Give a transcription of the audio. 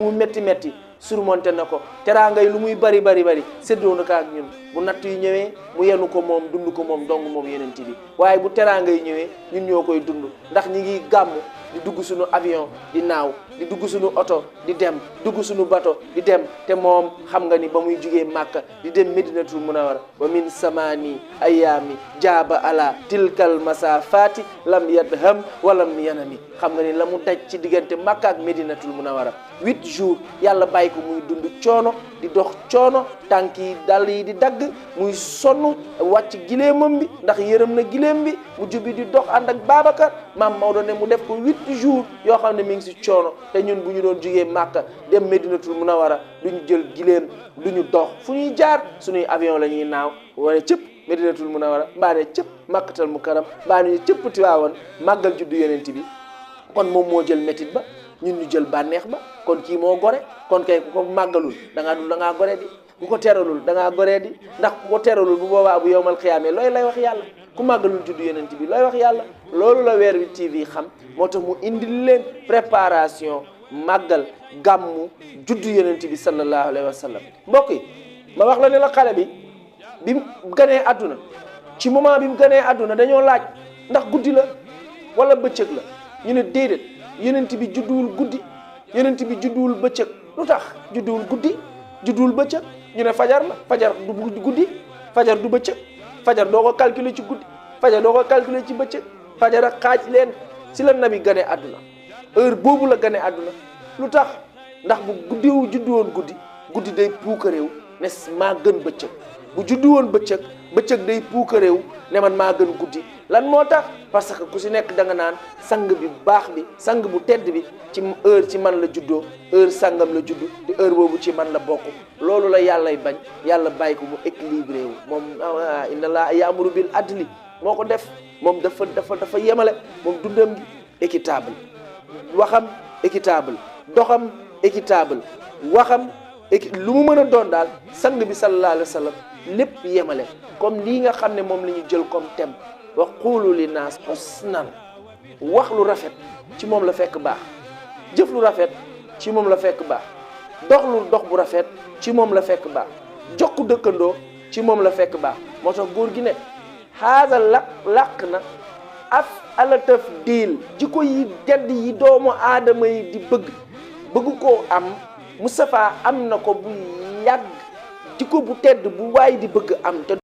mu métti métti surmonté na ko teraanga yi lu muy bari bari bari séddoo na ko ak ñun bu natt yi ñëwee mu yenu ko moom dund ko moom dong moom yonent bi waaye bu teraanga yi ñëwee ñun ñoo koy dund ndax ñi ngi gàmm di dugg suñu avion di naaw di dugg suñu oto di dem dugg suñu bato di dem te moom xam nga ni ba muy jugee Màkka di dem Medinatul Munawwara wa min samani ayaami jaaba ala tilkal masafati lam yadham walam yanami xam nga ni la mu daj ci diggante Màkka ak Medinatul Munawwara 8 jours yàlla bàyyi ko muy dund coono di dox coono tànk yi dàll yi di dagg muy sonn wàcc gileemam bi ndax yërëm na gileem bi mu jubbi di dox ànd ak Babacar maam Maodo ne mu def ko 8 jours yoo xam ne mi ngi si coono te ñun bu ñu doon jugee Màkka dem Medinatul Munawwara duñu jël gileem duñu dox fu ñuy jaar suñuy avion la ñuy naaw wala cëpp Medinatul Munawwara mbaa ne cëpp Makkatal Mukarram mbaa ne cëpp Tiwaawan màggal juddu yonent bi kon moom moo jël métit ba ñun ñu jël bànneex ba kon kii moo gore kon kay ku ko màggalul da ngaa gore di ku ko teralul da ngaa gore di ndax ku ko teralul bu boobaa bu yowmal xiyaamee looy lay wax yàlla ku màggalul juddu yonent bi looy wax yàlla loolu la Weer Wi TV xam moo tax mu indil leen préparation màggal gàmmu juddu yonent bi sallallahu alayhi wa sallam mbokk yi ma wax la ne la xale bi mu ganee àdduna ci moment bi mu ganee àdduna dañoo laaj ndax guddi la wala bëccëg la ñu ne déedéet yonent bi judduwul guddi yonent bi judduwul bëccëg lu tax judduwul guddi judduwul bëccëg ñu ne fajar la fajar du guddi fajar du bëccëg fajar doo ko calculer ci guddi fajar doo ko calculer ci bëccëg fajar ak xaaj leen si la nabi gane àdduna heure boobu la gane àdduna lu tax ndax bu guddiwu juddu woon guddi day puuka réew ne maa gën bëccëg bu juddu woon bëccëg day puuka réew ne man maa gën guddi lan moo tax parce que ku si nekk da nga naan sang bi baax bi sang bu tedd bi ci heure ci man la juddoo heure sangam la juddu te heure boobu ci man la bokk loolu la yàllay bañ yàlla bàyyi ko mu équilibré wu moom inna Allaha ya'muru bil adli moo ko def moom dafa yemale moom dundam gi équitable waxam équitable doxam équitable waxam lu mu mën a doon daal sang bi sallallahu alayhi wa sallam lépp yemale comme lii nga xam ne moom la ñu jël comme thème wa quulu li naas husnan wax lu rafet ci moom la fekk baax jëf lu rafet ci moom la fekk baax dox bu rafet ci moom la fekk baax jokku dëkkandoo ci moom la fekk baax moo tax góor gi ne haada làq na af ala tafdiil jikko yi tedd yi doomu aadama yi di bëgg koo am Moustapha am na ko bu yàgg jikko bu tedd bu waay di bëgg am te